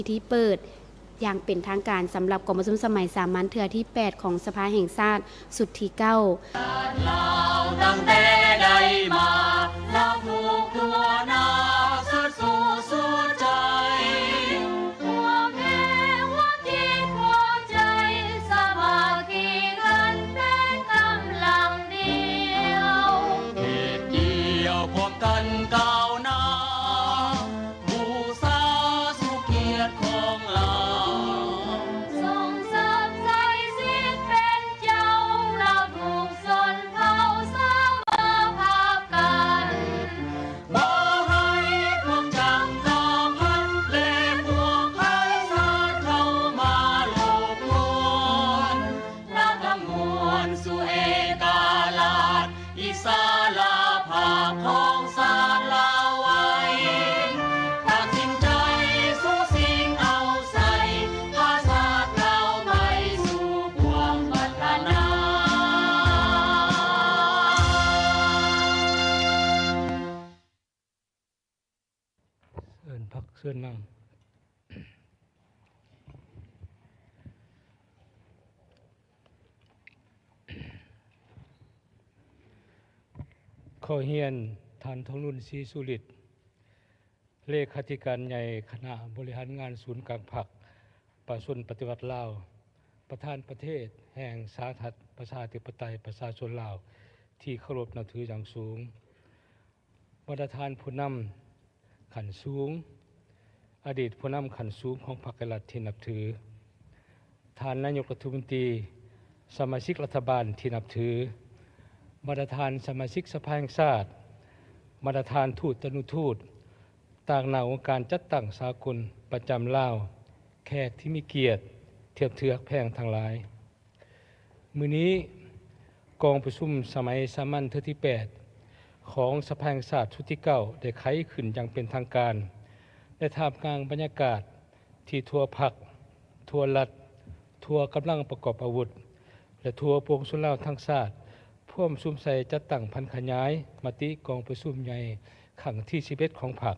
ພິທີເປີດຢ່າງເປັນທາງການສຳລັບກອງປະຊຸມສະໄໝສາມັນເທື່ອທີແປດຂອງສະພາແຫ່ງຊາດຊຸດທີເກົ້າ. ລາວຕັ້ງແຕ່ໃດມາ ລາວທຸກທົ່ວໜ້າ ສຸດສູ້ສຸດໃຈ ພວມແຮງຫົວຈິດຫົວໃຈ ສາມັກຄີກັນເປັນກຳລັງດຽວ ເກັບກ່ຽວພ້ອມກັນກ້າວໜ້າ ບູຊາສູ່ກຽດຂອງລາວ ສົ່ງເສີມໃຊ້ສິດເປັນເຈົ້າ ລາວທຸກຊົນເຜົ່າສາມັກພາບກັນ ບໍ່ໃຫ້ພວກຈັກກະພັດ ແລະພວກໄພຊາດເຂົ້າມາລົບກວນ ລາວທັງມວນສູ່ເອກະລາດ ອິດສະຫຼະພາບຂອງຊາດລາວໄວ້ ຕັດສິນໃຈສູ້ຊິງເອົາໄຊ ພາຊາດລາວໄປສູ່ຄວາມພັດທະນາ. ເຊີນພັກເຊີນນັ່ງ. ຂໍຮຽນທ່ານ ທອງລຸນ ສີສຸລິດ ເລຂາທິການໃຫຍ່ຄະນະບໍລິຫານງານສູນກາງພັກປະຊາຊົນປະຕິວັດລາວ, ປະທານປະເທດແຫ່ງສາທາລະນະລັດ ປະຊາທິປະໄຕ ປະຊາຊົນລາວ ທີ່ເຄົາລົບນັບຖືຢ່າງສູງ. ບັນດາທ່ານຜູ້ນຳຂັ້ນສູງ, ອະດີດຜູ້ນຳຂັ້ນສູງຂອງພັກແລະລັດທີ່ນັບຖື, ທ່ານນາຍົກລັດຖະມົນຕີ, ສະມາຊິກລັດຖະບານທີ່ນັບຖື, ບັນດາທ່ານສະມາຊິກສະພາແຫ່ງຊາດ, ບັນດາທ່ານທູດຕະນຸທູດ, ຕາງໜ້າອົງການຈັດຕັ້ງສາກົນປະຈຳລາວ, ແຂກທີ່ມີກຽດ, ທີ່ນັບຖືຮັກແພງທັງຫຼາຍ. ມື້ນີ້ ກອງປະຊຸມສະໄໝສາມັນເທື່ອທີແປດ ຂອງສະພາແຫ່ງຊາດຊຸດທີເກົ້າ ໄດ້ໄຂຂຶ້ນຢ່າງເປັນທາງການ ໃນທ່າມກາງບັນຍາກາດທີ່ທົ່ວພັກ, ທົ່ວລັດ, ທົ່ວກຳລັງປະກອບອາວຸດ ແລະ ທົ່ວປວງຊົນລາວທັງຊາດ ພວມສຸມໃສ່ຈັດຕັ້ງຜັນຂະຫຍາຍມະຕິກອງປະຊຸມໃຫຍ່ຄັ້ງທີສິບເອັດຂອງພັກ.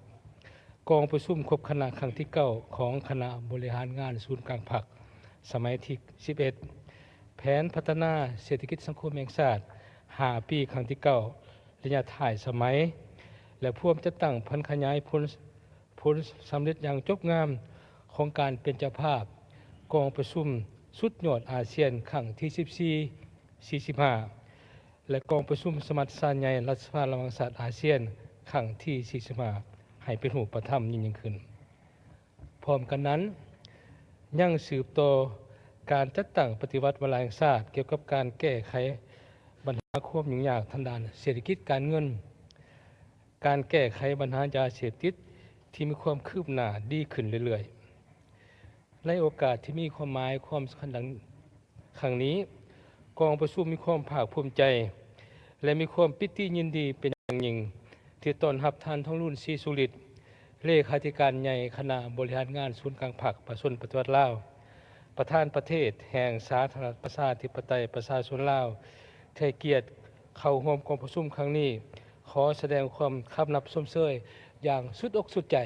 ກອງປະຊຸມຄົບຄະນະຄັ້ງທີເກົ້າຂອງຄະນະບໍລິຫານງານສູນກາງພັກ ສະໄໝທີສິບເອັດ, ແຜນພັດທະນາເສດຖະກິດສັງຄົມແຫ່ງຊາດຫ້າປີຄັ້ງທີເກົ້າ ໄລຍະທ້າຍສະໄໝ ແລະ ພວມຈັດຕັ້ງຜັນຂະຫຍາຍຜົນ, ຜົນສຳເລັດຢ່າງຈົບງາມຂອງການເປັນເຈົ້າພາບກອງປະຊຸມສຸດຍອດອາຊຽນຄັ້ງທີສິບສີ່ ສີ່ສິບຫ້າ ແລະ ກອງປະຊຸມສະມັດຊາໃຫຍ່ລັດສະພາລະຫວ່າງຊາດອາຊຽນຄັ້ງທີສີ່ສິບຫ້າ ໃຫ້ເປັນຮູບປະທຳຍິ່ງໆຂຶ້ນ. ພ້ອມກັນນັ້ນ, ຍັງສືບຕໍ່ການຈັດຕັ້ງປະຕິບັດວາລະແຫ່ງຊາດກ່ຽວກັບການແກ້ໄຂບັນຫາຄວາມຫຍຸ້ງຍາກທາງດ້ານເສດຖະກິດການເງິນ, ການແກ້ໄຂບັນຫາຢາເສບຕິດທີ່ມີຄວາມຄືບໜ້າດີຂຶ້ນເລື້ອຍໆ. ໃນໂອກາດທີ່ມີຄວາມໝາຍຄວາມສຳຄັນດັ່ງ ຄັ້ງນີ້ ກອງປະຊຸມມີຄວາມພາກພູມໃຈ ແລະ ມີຄວາມປີຕິຍິນດີເປັນຢ່າງຍິ່ງ ທີ່ຕ້ອນຮັບທ່ານ ທອງລຸນ ສີສຸລິດ ເລຂາທິການໃຫຍ່ຄະນະບໍລິຫານງານສູນກາງພັກປະຊາຊົນປະຕິວັດລາວ, ປະທານປະເທດແຫ່ງສາທາລະນະລັດ ປະຊາທິປະໄຕ ປະຊາຊົນລາວ ທີ່ໃຫ້ກຽດເຂົ້າຮ່ວມກອງປະຊຸມຄັ້ງນີ້. ຂໍສະແດງຄວາມຄຳນັບຊົມເຊີຍຢ່າງສຸດອົກສຸດໃຈ.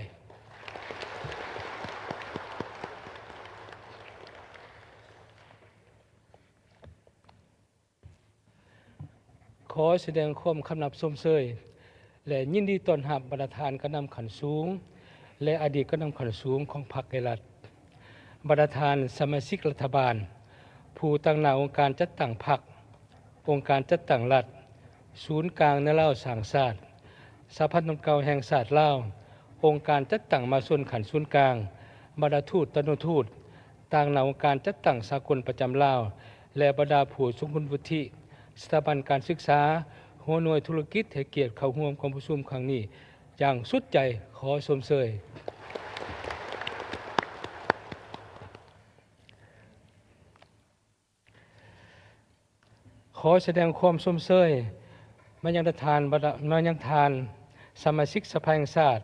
ຂໍສະແດງຄວາມຄຳນັບຊົມເຊີຍ ແລະ ຍິນດີຕ້ອນຮັບບັນດາທ່ານການນຳຂັ້ນສູງ ແລະ ອະດີດການນຳຂັ້ນສູງຂອງພັກ ແລະ ລັດ, ບັນດາທ່ານສະມາຊິກລັດຖະບານ, ຜູ້ຕາງໜ້າອົງການຈັດຕັ້ງພັກ, ອົງການຈັດຕັ້ງລັດ, ສູນກາງແນວລາວສ້າງຊາດ, ສະຫະພັນຄົນເກົ່າແຫ່ງຊາດລາວ, ອົງການຈັດຕັ້ງມະຫາຊົນຂັ້ນສູນກາງ, ບັນດາທູດ, ຕະນຸທູດ, ຕາງໜ້າອົງການຈັດຕັ້ງສາກົນປະຈຳລາວ ແລະ ບັນດາຜູ້ຊົງຄຸນວຸດທິ, ສະຖາບັນການສຶກສາ, ຫົວໜ່ວຍທຸລະກິດ ໃຫ້ກຽດເຂົ້າຮ່ວມກອງປະຊຸມຄັ້ງນີ້ຢ່າງສຸດໃຈ. ຂໍຊົມເຊີຍ. ຂໍສະແດງຄວາມຊົມເຊີຍມາຍັງທ່ານ ມາຍັງທ່ານສະມາຊິກສະພາແຫ່ງຊາດ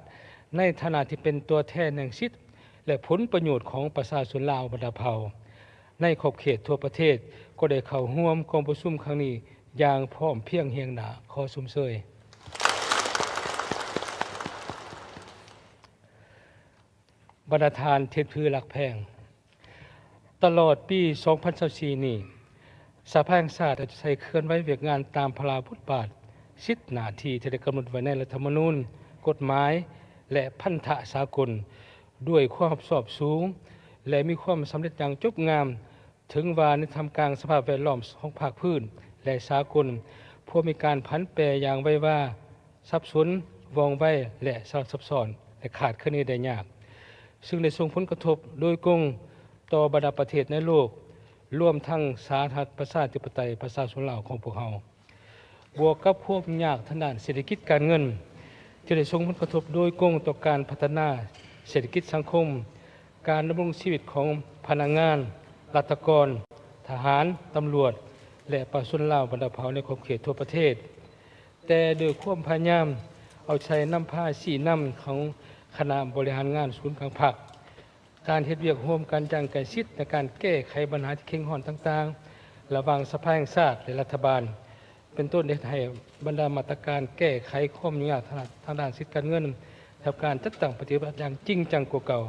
ໃນຖານະທີ່ເປັນຕົວແທນແຫ່ງສິດ ແລະ ຜົນປະໂຫຍດຂອງປະຊາຊົນລາວບັນດາເຜົ່າ ໃນຂອບເຂດທົ່ວປະເທດ ກໍໄດ້ເຂົ້າຮ່ວມກອງປະຊຸມຄັ້ງນີ້ຢ່າງພ້ອມພຽງຮຽງໜ້າ. ຂໍຊົມເຊີຍ. ບັ ບັນດາທ່ານທີ່ເຄົາລົບຮັກແພງ, ຕະຫຼອດປີສອງພັນຊາວສີ່ນີ້, ສະພາແຫ່ງຊາດເອົາໃຈໃສ່ເຄື່ອນໄຫວວຽກງານຕາມພາລະບົດບາດ, ສິດ, ໜ້າທີ່ທີ່ໄດ້ກຳນົດໄວ້ໃນລັດຖະມະນູນ, ກົດໝາຍ ແລະ ພັນທະສາກົນ ດ້ວຍຄວາມຮັບຜິດຊອບສູງ ແລະ ມີຄວາມສຳເລັດຢ່າງຈົບງາມ, ເຖິງວ່າໃນທ່າມກາງສະພາບແວດລ້ອມຂອງພາກພື້ນ ແລະ ສາກົນ ພວມມີການຜັນແປຢ່າງໄວວາ, ສັບສົນ, ວ່ອງໄວ ແລະ ສລັບຊັບຊ້ອນ ແລະ ຄາດຄະເນໄດ້ຍາກ, ຊຶ່ງໄດ້ສົ່ງຜົນກະທົບໂດຍກົງຕໍ່ບັນດາປະເທດໃນໂລກ, ລວມທັງສາທາລະນະລັດປະຊາທິປະໄຕປະຊາຊົນລາວຂອງພວກເຮົາ. ບວກກັບຄວາມຍາກທາງດ້ານເສດຖະກິດການເງິນ ທີ່ໄດ້ສົ່ງຜົນກະທົບໂດຍກົງຕໍ່ການພັດທະນາເສດຖະກິດສັງຄົມ, ການດຳລົງຊີວິດຂອງພະນັກງານ, ລັດຖະກອນ, ທະຫານ, ຕຳຫຼວດ ແລະ ປະຊາຊົນລາວບັນດາເຜົ່າໃນຂອບເຂດທົ່ວປະເທດ, ແຕ່ດ້ວຍຄວາມພະຍາຍາມເອົາໃສ່ນຳພາຊີ້ນຳຂອງຄະນະບໍລິຫານງານສູນກາງພັກ, ການເຮັດວຽກຮ່ວມກັນຢ່າງໃກ້ຊິດໃນການແກ້ໄຂບັນຫາທີ່ເຄັ່ງຮ້ອນຕ່າງໆ ລະຫວ່າງສະພາແຫ່ງຊາດ ແລະ ລັດຖະບານ ເປັນຕົ້ນເຮັດໃຫ້ບັນດາມາດຕະການແກ້ໄຂຄວາມຫຍຸ້ງຍາກທາງດ້ານສິດການເງິນ ແລະ ການຈັດຕັ້ງປະຕິບັດຢ່າງຈິງຈັງກວ່າເກົ່າ,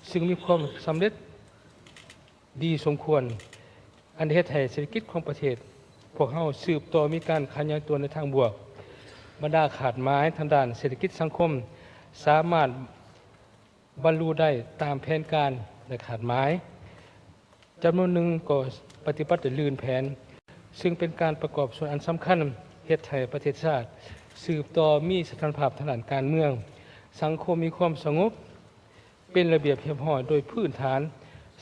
ຊຶ່ງມີຄວາມສຳເລັດດີສົມຄວນ, ອັນເຮັດໃຫ້ເສດຖະກິດຂອງປະເທດພວກເຮົາສືບຕໍ່ມີການຂະຫຍາຍຕົວໃນທາງບວກ. ບັນດາຄາດໝາຍທາງດ້ານເສດຖະກິດສັງຄົມສາມາດ ບັນລຸໄດ້ຕາມແຜນການ ແລະ ຄາດໝາຍ, ຈຳນວນໜຶ່ງກໍປະຕິບັດໄດ້ລື່ນແຜນ, ຊຶ່ງເປັນການປະກອບສ່ວນອັນສຳຄັນເຮັດໃຫ້ປະເທດຊາດສືບຕໍ່ມີສະຖານະພາບທາງດ້ານການເມືອງ, ສັງຄົມມີຄວາມສະຫງົບ, ເປັນລະບຽບຮຽບຮ້ອຍໂດຍພື້ນຖານ,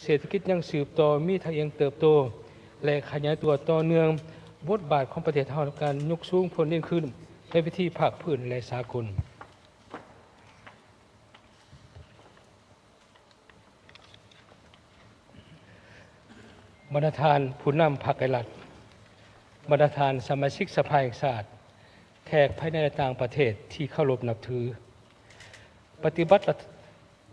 ເສດຖະກິດຍັງສືບຕໍ່ມີທ່າເອງເຕີບໂຕ ແລະ ຂະຫຍາຍຕົວຕໍ່ເນື່ອງ. ບົດບາດຂອງປະເທດເຮົາໃນການຍົກສູງພົ້ນເດັ່ນຂຶ້ນໃນເວທີພາກພື້ນ ແລະ ສາກົນ. ບັນດາທ່ານຜູ້ນຳພັກ ແລະ ລັດ, ບັນດາທ່ານສະມາຊິກສະພາແຫ່ງຊາດ, ແຂກພາຍໃນ ແລະ ຕ່າງປະເທດທີ່ເຄົາລົບນັບຖື, ປະຕິບັດ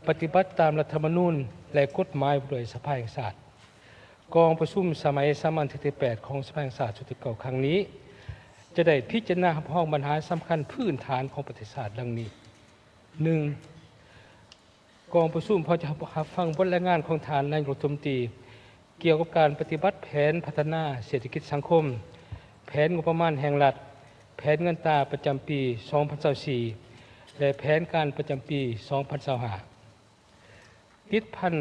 ປະຕິບັດຕາມລັດຖະມະນູນ ແລະ ກົດໝາຍວ່າດ້ວຍສະພາແຫ່ງຊາດ. ກອງປະຊຸມສະໄໝສາມັນເທື່ອທີແປດຂອງສະພາແຫ່ງຊາດຊຸດທີເກົ້າຄັ້ງນີ້ ຈະໄດ້ພິຈາລະນາຮັບຮອງບັນຫາສຳຄັນພື້ນຖານຂອງປະເທດຊາດດັ່ງນີ້. ໜຶ່ງ, ກອງປະຊຸມພວມຈະຮັບຟັງບົດລາຍງານຂອງທ່ານນາຍົກລັດຖະມົນຕີ ກ່ຽວກັບການປະຕິບັດແຜນພັດທະນາເສດຖະກິດສັງຄົມ, ແຜນງົບປະມານແຫ່ງລັດ, ແຜນເງິນຕາປະຈຳປີສອງພັນຊາວສີ່ ແລະ ແຜນການປະຈຳປີສອງພັນຊາວຫ້າ. ຕິດພັນ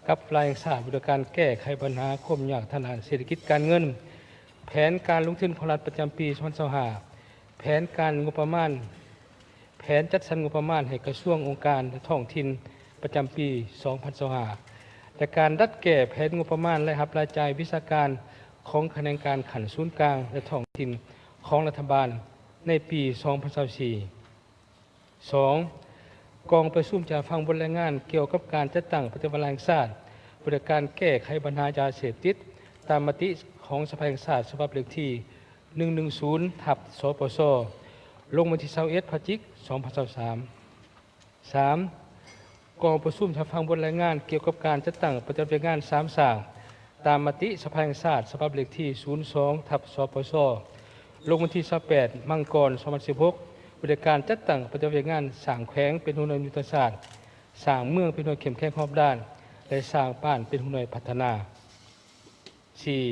ກັບລາຍງານແຫ່ງຊາດວ່າດ້ວຍການແກ້ໄຂບັນຫາຄວາມຫຍຸ້ງຍາກທາງດ້ານເສດຖະກິດການເງິນ, ແຜນການລົງທຶນຂອງລັດປະຈຳປີສອງພັນຊາວຫ້າ, ແຜນການງົບປະມານ, ແຜນຈັດສັນງົບປະມານໃຫ້ກະຊວງ, ອົງການ ແລະ ທ້ອງຖິ່ນປະຈຳປີສອງພັນຊາວຫ້າ ແລະ ການດັດແກ້ແຜນງົບປະມານລາຍຮັບລາຍຈ່າຍວິຊາການຂອງຂະແໜງການຂັ້ນສູນກາງ ແລະ ທ້ອງຖິ່ນຂອງລັດຖະບານໃນປີສອງພັນຊາວສີ່. ສອງ, ກອງປະຊຸມຈະຟັງບົດລາຍງານກ່ຽວກັບການຈັດຕັ້ງປະຕິບັດງານແຫ່ງຊາດ ວ່າດ້ວຍການແກ້ໄຂບັນຫາຢາເສບຕິດ ຕາມມະຕິຂອງສະພາແຫ່ງຊາດ ສະບັບເລກທີໜຶ່ງໜຶ່ງສູນ ທັບ ສປຊ ລົງວັນທີຊາວເອັດ ພະຈິກ ສອງພັນຊາວສາມ. ສາມ, ກອງປະຊຸມຈະຟັງບົດລາຍງານກ່ຽວກັບການຈັດຕັ້ງປະຕິບັດວຽກງານສາມສ້າງ ຕາມມະຕິສະພາແຫ່ງຊາດ ສະບັບເລກທີສູນສອງ ທັບ ສປຊ ລົງວັນທີຊາວແປດ ມັງກອນ ສອງພັນສິບຫົກ ວ່າດ້ວຍການຈັດຕັ້ງປະຕິບັດວຽກງານສ້າງແຂວງເປັນຫົວໜ່ວຍຍຸດທະສາດ, ສ້າງເມືອງເປັນຫົວໜ່ວຍເຂັ້ມແຂງຮອບດ້ານ ແລະ ສ້າງບ້ານເປັນຫົວໜ່ວຍພັດທະນາ. ສີ່,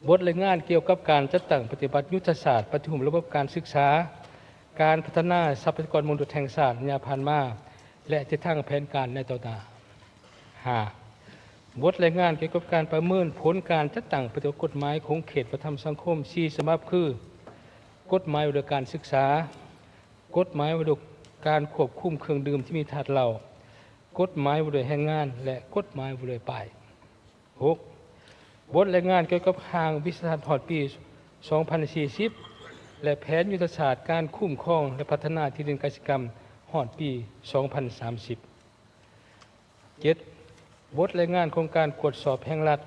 ບົດລາຍງານກ່ຽວກັບການຈັດຕັ້ງປະຕິບັດຍຸດທະສາດປະຕິຮູບລະບົບການສຶກສາ, ການພັດທະນາຊັບພະຍາກອນມະນຸດແຫ່ງຊາດໄລຍະຜ່ານມາ ແລະ ທິດທາງແຜນການໃນຕໍ່ໜ້າ. ຫ້າ, ບົດລາຍງານກ່ຽວກັບການປະເມີນຜົນການຈັດຕັ້ງປະຕິບັດກົດໝາຍຂົງເຂດວັດທະນະທຳສັງຄົມສີ່ສະບັບຄື ກົດໝາຍວ່າດ້ວຍການສຶກສາ, ກົດໝາຍວ່າດ້ວຍການຄວບຄຸມເຄື່ອງດື່ມທີ່ມີທາດເຫຼົ້າ, ກົດໝາຍວ່າດ້ວຍແຮງງານ ແລະ ກົດໝາຍວ່າດ້ວຍປ້າຍ. ຫົກ, ບົດລາຍງານກ່ຽວກັບຮ່າງວິຊາສາດຮອດປີສອງພັນສີ່ສິບ ແລະ ແຜນຍຸດທະສາດການຄຸ້ມຄອງ ແລະ ພັດທະນາທີ່ດິນກະສິກຳຮອດປີສອງພັນສາມສິບ. ເຈັດ, ບົດລາຍງານໂຄງການກວດສອບແຫ່ງລັດ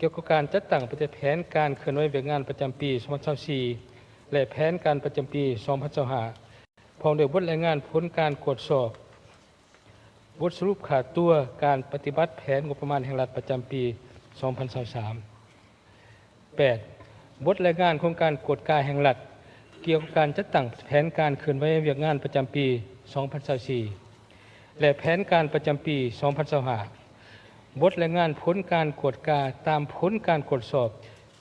ກ່ຽວກັບການຈັດຕັ້ງປະຕິບັດແຜນການເຄື່ອນໄຫວວຽກງານປະຈຳປີສອງພັນຊາວສີ່ ແລະ ແຜນການປະຈຳປີສອງພັນຊາວຫ້າ ພ້ອມດ້ວຍບົດລາຍງານຜົນການກວດສອບ ບົດສະຫຼຸບຄ່າຕົວການປະຕິບັດແຜນງົບປະມານແຫ່ງລັດປະຈຳປີສອງພັນຊາວສາມ. ແປດ, ບົດລາຍງານໂຄງການກວດກາແຫ່ງລັດ ກ່ຽວກັບການຈັດຕັ້ງແຜນການເຄື່ອນໄຫວວຽກງານປະຈຳປີສອງພັນຊາວສີ່. ແລະ ແຜນການປະຈຳປີສອງພັນຊາວຫ້າ. ບົດລາຍງານຜົນການກວດກາຕາມຜົນການກວດສອບ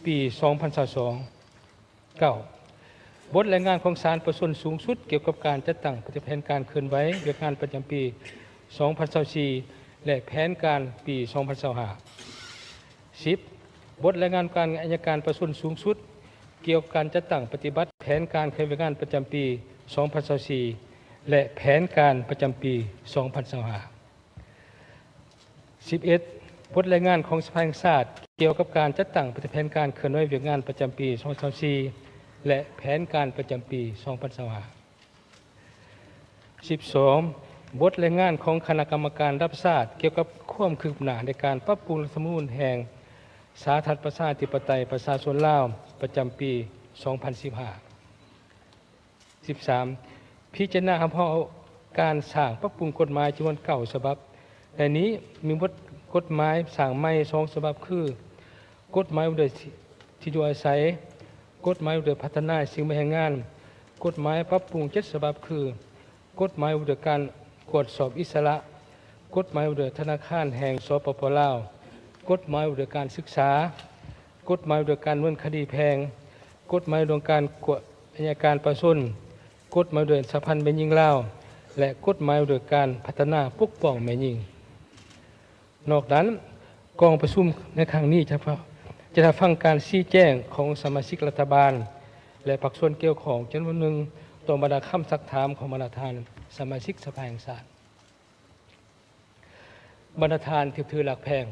ປີສອງພັນຊາວສອງ. ເກົ້າ. ບົດລາຍງານຂອງສານປະຊາຊົນສູງສຸດກ່ຽວກັບການຈັດຕັ້ງປະຕິບັດແຜນການເຄື່ອນໄຫວວຽກງານປະຈຳປີສອງພັນຊາວສີ່ ແລະ ແຜນການປີສອງພັນຊາວຫ້າ. ສິບ. ບົດລາຍງານການອັຍການປະຊາຊົນສູງສຸດກ່ຽວກັບການຈັດຕັ້ງປະຕິບັດແຜນການເຄື່ອນໄຫວວຽກງານປະຈຳປີສອງພັນຊາວສີ່ ແລະ ແຜນການປະຈຳປີສອງພັນຊາວຫ້າ. ສິບເອັດ. ບົດລາຍງານຂອງສະພາແຫ່ງຊາດກ່ຽວກັບການຈັດຕັ້ງປະຕິບັດແຜນການເຄື່ອນໄຫວວຽກງານປະຈຳປີສອງພັນຊາວສີ່ ແລະ ແຜນການປະຈຳປີສອງພັນຊາວຫ້າ. ສິບສອງ. ບົດລາຍງານຂອງຄະນະກຳມະການລະດັບຊາດກ່ຽວກັບຄວາມຄືບໜ້າໃນການປັບປຸງລັດຖະທຳມະນູນແຫ່ງສາທາລະນະລັດປະຊາທິປະໄຕປະຊາຊົນລາວ ປະຈຳປີສອງພັນສິບຫ້າ. ສິບສາມ. ພິຈາລະນາຮັບຮອງເອົາການສ້າງປັບປຸງກົດໝາຍຈຳນວນເກົ້າສະບັບ. ໃນນີ້ມີບົດກົດໝາຍສ້າງໃໝ່ສອງສະບັບ ຄື ກົດໝາຍວ່າດ້ວຍທີ່ຢູ່ອາໄສ, ກົດໝາຍວ່າດ້ວຍພັດທະນາສິ່ງແວດແຮງງານ, ກົດໝາຍປັບປຸງເຈັດສະບັບ ຄື ກົດໝາຍວ່າດ້ວຍການກວດສອບອິດສະຫຼະ, ກົດໝາຍວ່າດ້ວຍທະນາຄານແຫ່ງ ສປປ ລາວ, ກົດໝາຍວ່າດ້ວຍການສຶກສາ, ກົດໝາຍວ່າດ້ວຍການດຳເນີນຄະດີແພ່ງ, ກົດໝາຍວ່າດ້ວຍການກວດອັຍການປະຊາຊົນ, ກົດໝາຍວ່າດ້ວຍສະຫະພັນແມ່ຍິງລາວ ແລະ ກົດໝາຍວ່າດ້ວຍການພັດທະນາປົກປ້ອງແມ່ຍິງ. ນອກນັ້ນ, ກອງປະຊຸມໃນຄັ້ງນີ້ຈະ ຈະຮັບຟັງການຊີ້ແຈງຂອງສະມາຊິກລັດຖະບານ ແລະ ພາກສ່ວນກ່ຽວຂ້ອງຈຳນວນໜຶ່ງ ຕໍ່ບັນດາຄຳຊັກຖາມຂອງບັນດາທ່ານສະມາຊິກສະພາແຫ່ງຊາດ. ບັນດາທ່ານທີ່ຖືກຮັກແພງ,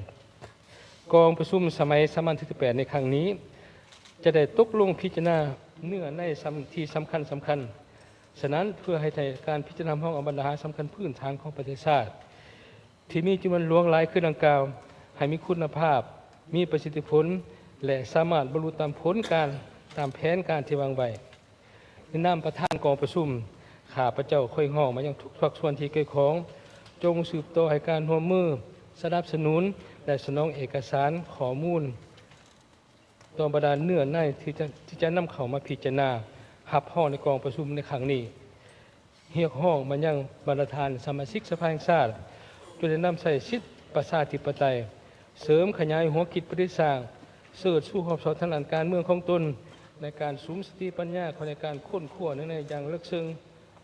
ກອງປະຊຸມສະໄໝສາມັນທີສິບແປດໃນຄັ້ງນີ້ ຈະໄດ້ຕົກລົງພິຈາລະນາເນື້ອໃນສຳ ທີ່ສຳຄັນສຳຄັນ. ສະນັ້ນ, ເພື່ອໃຫ້ໄດ້ການພິຈາລະນາຮັບຮອງເອົາບັນດາສາລະສຳຄັນພື້ນຖານຂອງປະເທດຊາດ ທີ່ມີຈຳນວນຫຼວງຫຼາຍຄືດັ່ງກ່າວ ໃຫ້ມີຄຸນນະພາບ, ມີປະສິດທິຜົນ ແລະ ສາມາດບັນລຸຕາມຜົນການ, ຕາມແຜນການທີ່ວາງໄວ້. ໃນນາມປະທານກອງປະຊຸມ, ຂ້າພະເຈົ້າຂໍຮຽກຮ້ອງມາຍັງທຸກພາກສ່ວນທີ່ກ່ຽວຂ້ອງ, ຈົ່ງສືບຕໍ່ໃຫ້ການຮ່ວມມື, ສະໜັບສະໜູນ ແລະ ສະໜອງເອກະສານ, ຂໍ້ມູນ ຕໍ່ບັນດາເນື້ອໃນທີ່ຈະ, ທີ່ຈະນຳເຂົ້າມາພິຈາລະນາຮັບຮອງໃນກອງປະຊຸມໃນຄັ້ງນີ້. ຮຽກຮ້ອງມາຍັງບັນດາທ່ານສະມາຊິກສະພາແຫ່ງຊາດ ຈົ່ງໄດ້ນຳໃຊ້ສິດປະຊາທິປະໄຕ, ເສີມຂະຫຍາຍຫົວຄິດປະດິດສ້າງ, ເສີດຊູຄວາມຊອບທາງດ້ານການເມືອງຂອງຕົນ, ໃນການສຸມສະຕິປັນຍາເຂົ້າໃນການຄົ້ນຄວ້າໃນຢ່າງເລິກເຊິ່ງ,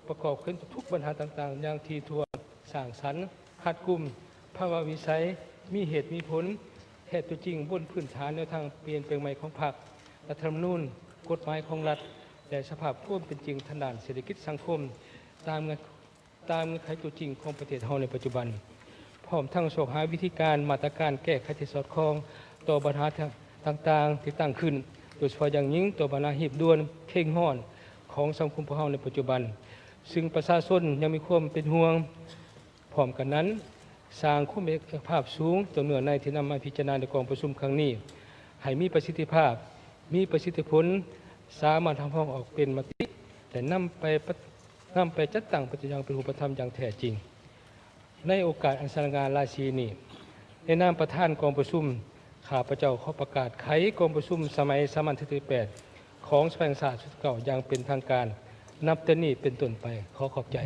ປະກອບເຫັນທຸກບັນຫາຕ່າງໆຢ່າງຖີ່ຖ້ວນ, ສ້າງສັນ, ຮັດກຸມ, ພາວະວິໄສ, ມີເຫດມີຜົນ, ແທບຕົວຈິງບົນພື້ນຖານແນວທາງປ່ຽນແປງໃໝ່ຂອງພັກ, ລັດຖະທຳມະນູນ, ກົດໝາຍຂອງລັດ ແລະ ສະພາບຄວາມເປັນຈິງທາງດ້ານເສດຖະກິດສັງຄົມ ຕາມເງື່ອນ, ຕາມເງື່ອນໄຂຕົວຈິງຂອງປະເທດເຮົາໃນປັດຈຸບັນ, ພ້ອມທັງຊອກຫາວິທີການ, ມາດຕະການແກ້ໄຂທີ່ສອດຄ່ອງຕໍ່ບັນຫາຕ່າງໆທີ່ຕັ້ງຂຶ້ນ, ໂດຍສະເພາະຢ່າງຍິ່ງຕໍ່ບັນຫາຮີບດ່ວນ, ເຄັ່ງຮ້ອນຂອງສັງຄົມພວກເຮົາໃນປັດຈຸບັນ, ຊຶ່ງປະຊາຊົນຍັງມີຄວາມເປັນຫ່ວງ. ພ້ອມກັນນັ້ນ, ສ້າງຄວາມເອກະພາບສູງຕໍ່ເນື້ອໃນທີ່ນຳມາພິຈາລະນາໃນກອງປະຊຸມຄັ້ງນີ້ ໃຫ້ມີປະສິດທິພາບ, ມີປະສິດທິຜົນ, ສາມາດຮັບຮອງອອກເປັນມະຕິ ແລະ ນຳໄປປະ, ນຳໄປຈັດຕັ້ງປະຕິບັດຢ່າງເປັນຮູບປະທຳຢ່າງແທ້ຈິງ. ໃນໂອກາດອັນສະຫງ່າລາສີນີ້, ໃນນາມປະທານກອງປະຊຸມ, ຂ້າພະເຈົ້າຂໍປະກາດໄຂກອງປະຊຸມສະໄໝສາມັນທີສິບແປດ ຂອງສະພາແຫ່ງຊາດຊຸດທີເກົ້າ ຢ່າງເປັນທາງການ ນັບແຕ່ນີ້ເປັນຕົ້ນໄປ. ຂໍຂອບໃຈ.